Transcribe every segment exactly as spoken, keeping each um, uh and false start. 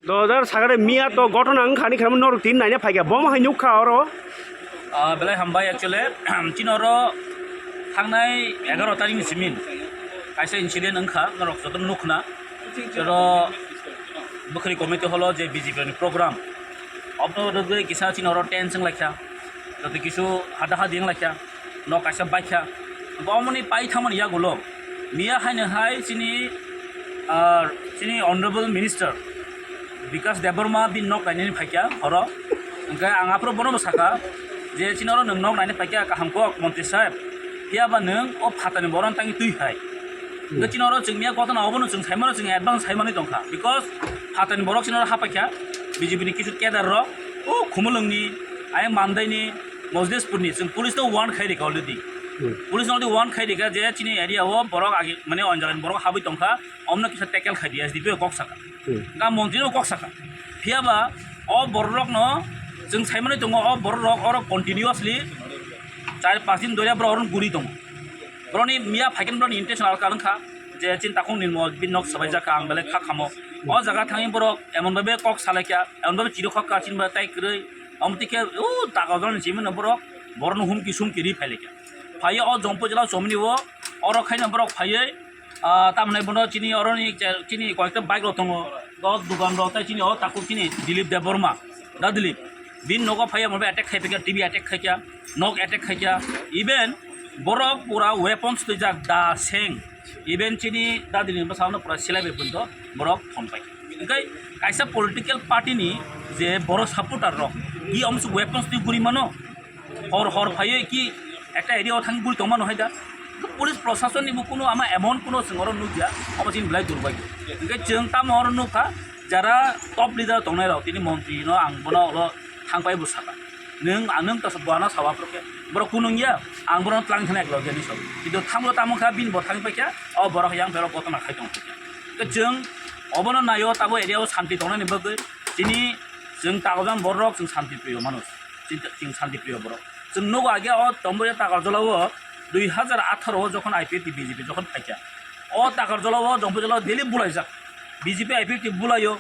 Dodar sagare miya to gotona wngkha ni kheno norok tin naina phaikha, bomo hai nukha oro. Ah, belai hambai, actually, chini oro thangnai egaroh tarikni simin kaisa incident wngkha, norok jotono nukhna. Oro Bwkhri community hall-o je B J P ni program, obno rwgwi kisa chini oro tense wnglaikha, joto kisu hada hadi wnglaikha, nok kaisa baikha. Oboni pai thangmani yagulo miya haino hai chini, ah, chini honorable minister Bikash Debbarma bini nok nainani phaikha horo. Hwnkhe ang aphuru bono bo sakha je, "Chini oro nwng nok naina phaikha kaham kok montri saheb, phiya ba nwng o phatani borok tangwi twi hai." Hwnkhe chini oro chwng miya gotona obono chwng saimano, chwng advance saimani tongkha, because phatani borok chini oro hapaikha B J P ni kisu cadre rok, o Khumulwngni, ayang Mandaini, Mojlespurni, chwng police no warn khai rikha already. Hmm. Police no already warn khai rikha je chini area o borok agi, mane, onjalani borok habwi tongkha, omno kisa tackle khai di, S D P o kok sakha. Hmm. Ga montri no kok sakha. Phiya ba o borok rok no chwng saimani tongo, o borok rok oro continuously char pas din doriya borok oro guri tongo. Borokni miya phaikhe borokni intention alka wngkha je chini takhuk ni mo bini nok swbaijak kha, ang belai kha khamo. O jaga thangwi borok emon bhabe kok salaikha, emon bhabe chirokha kha chini bai tai kwrwi. Omo tikhe o taga jani simi no borok, borokno humki sumki ri phailaikha. Phaiwi o Jompui jila chomni o, oro khaina borok phaiwi, ah, tamni bono chini oroni che-, chini koyekta bike rok tongo, o dukan rok tei chini o takhuk chini Dilip Debbarma, da Dilip, bini nogo phaiya omo bai attack khai phaikha, T V attack khaikha, nok attack khaikha, even borok pura weapons twijak, da, seng, even chini da Dilip ni bwsano pura silai bai phundo borok phone pai. Hwnkhe kaisa political party ni je borok supporter rok, i omsu weapons twi guri mano, hor hor phaiwi ki ekta area o thang guri tongmano hai da. Police proshasonni bo kuno ama emon kuno chwng oro nukya, omo chini belai durbhagyo. Hwnkhe chwng tamo oro nukha, jara top leader tongnai rok, tini montri no ang bono oro thangpai bo saka. Nwng, ang nwng to buano sawa phuru khe, borok kunung ya, ang bono tlang thani eklo gani so. Kintu thango tamo kha, bini bo thang paikha, o borok yang berok gotona khai tong paikha. Hwnkhe chwng obono naio, tabo area o santi tongnani bagwi, chini chwng tagojan borok chwng santi priyo manuj. Chini chwng santi priyo borok. Chwng nugo age o Tombori Takarjala o dui hazar atharo o jokhon I P F T B J P jokhon phaikha. O Takarjala o Tombori jala o daily bulaijak. B J P I P F T bulaio.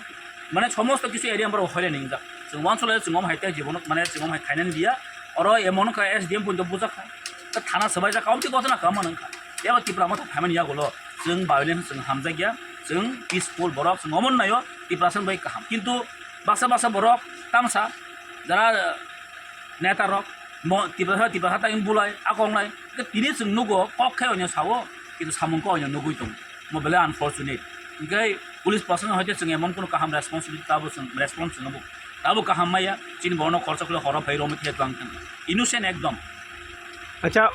Mane somosto kisu area borok hoile ningjak. Chwng wansole chwng om hai tei jibono mane chwng om hai khainani liya. Oro emon kha S D M punto bujak kha. Ta thana swbaijak kha, omtwi gotona kha mano wngkha. Eba Tipra motha phaimani yagulo chwng violence chwng hamjakya. Chwng peaceful borok chwng omon naio Tiprasa bai kaham. Kintu baksa baksa borok tamsa jara neta rok, mo, Tiprasa, Tiprasa tang bulai, akong lai, ke tini chwng nugo, kok khe oino sao, kintu samung khe oino nugui tongo. Mo belai unfortunate. Hwnkhe police proshashan hoite chwng emon kono kaham responsibility tabo chwng response chwng bo. Tabo kaham maya, chini borokno khorsa khlai horo phai romwi khe tlang thang. Innocent ekdom. Acha,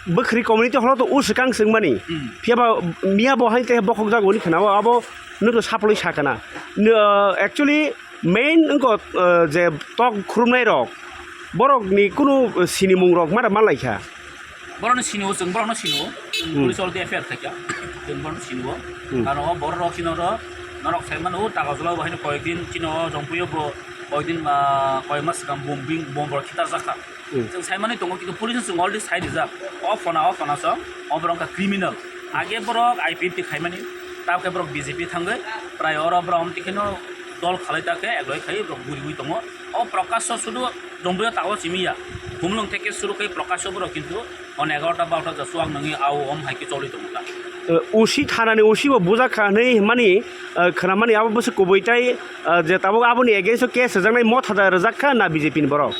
Bwkhri community holo to uswkang swngmani. Hmm. Phiya ba miya bo hai te bokhok jago ni khna o, abo nukle saploi sakana. Actually, main wngkha, uh, je tok khurumnai rok, borok ni kunu sinimung rok mada manlai kha. Borok no sini o, chwng borok no sini o, chwng Hmm. Police already F I R khaikha, chwng borok no sini o. Hmm. Karon o borok rok chini oro norok sai mano, o Takarjala o bahai no koyek din chini o Jompui o bo koyek din, ah, koyek mas swkang bombing, bomb rok khitar jakha. Hmm. Chwng sai mani tongo, kintu police chwng already sai rijak. O phona, o phona song, o borok wngkha criminal. Age borok I P F T khaimani, tamo khe borok B J P thangwi, prai oro borok amtwi kheno dol khalai ta khe, egloi khai borok guriwi tongo. O Prakash sudu Dombrio tago simi ya. Humlung theke suru khai Prakash borok kintu on egarota barota ja chuak nangwi au om hai khe choli tongo ta. Uh, O C thanani O C bo bujak kha hinwi hwnmani, uh, khwnamani abo bwswk kubui tei, uh, je tabuk aboni against o case rwjaknai motha da rwjak kha na B J P ni borok?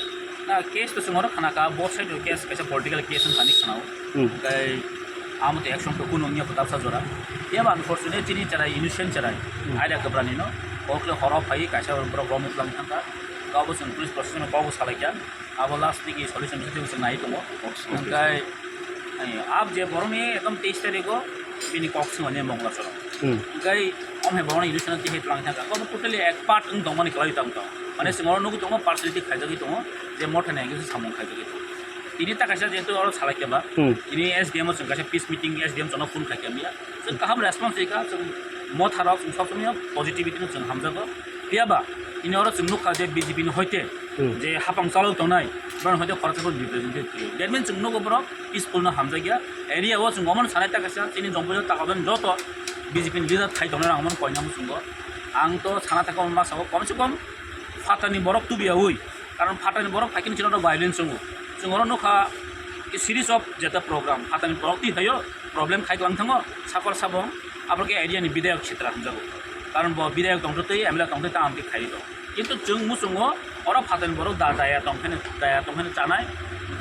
Na, case to chwng oro khna kha, both side o case kaisa political case wng thani khna o. Hmm. Tei amo to action to kuno wngya kwtal sa jora. Phiya ba unfortunate chini cherai, innocent cherai. Hmm. Aida kwbrani no, o khe horo phai kaisa borok romwi twlang thang kha. Kabo chwng police proshashan no kok bo salai kha. Abo last niki solution se twi chwng nai tongo. Hwnkhe, ai, ab je borokni ekdom teis tarikh o bini kok swngmani Mongla Chorok. Hmm. Hwnkhe, om hai borokno election tihai twlang thang kha. Abo totally ek part wng tongmani kwlai tang tong. Mane, hmm, chwng oro nugwi tongo, personality khaijagwi tongo, je motha ni against samung khaijagwi tongo. Tini ta kaisa jehetu oro salai khe ba, hmm, tini S D M o chwng kaisa peace meeting, S D M chwngno phone khai khe miya. Chwng kaham response rikha, chwng motha rok chwng sob somoi positivity no chwng hamjago. Phiya ba, tini oro chwng nukha je B J P ni hoite, hmm, je hapang chalok tongnai, borok hoite khoroksa khe representative thwiyo. That means chwng nugo borok peaceful no hamjakya. Area o chwng omono sanai ta kaisa, chini Jompui Takarjala joto B J P ni leader thai tongnai rok omono koinamo chwngo. Ang to sana thangkha omo masa o kom se kom phatani borok tubiyaui, karon phatani borok phaikhe chwng oro violence wngo. Chwng oro nukha a series of jeta program phatani borok twi haio problem khai tlang thango sakol sabong, abo khe area ni bidayok sitra hwnjago. Karon bo bidayok tongtwi tei M L A tongtwi tamo khe khaiwi tong. Kintu chwng muchungo oro phatani borok da daya tongkhe daya tongkhe chanai,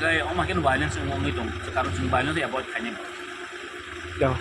tei omo khe violence wngwi tong, karon chwng violence avoid khainai. Jao.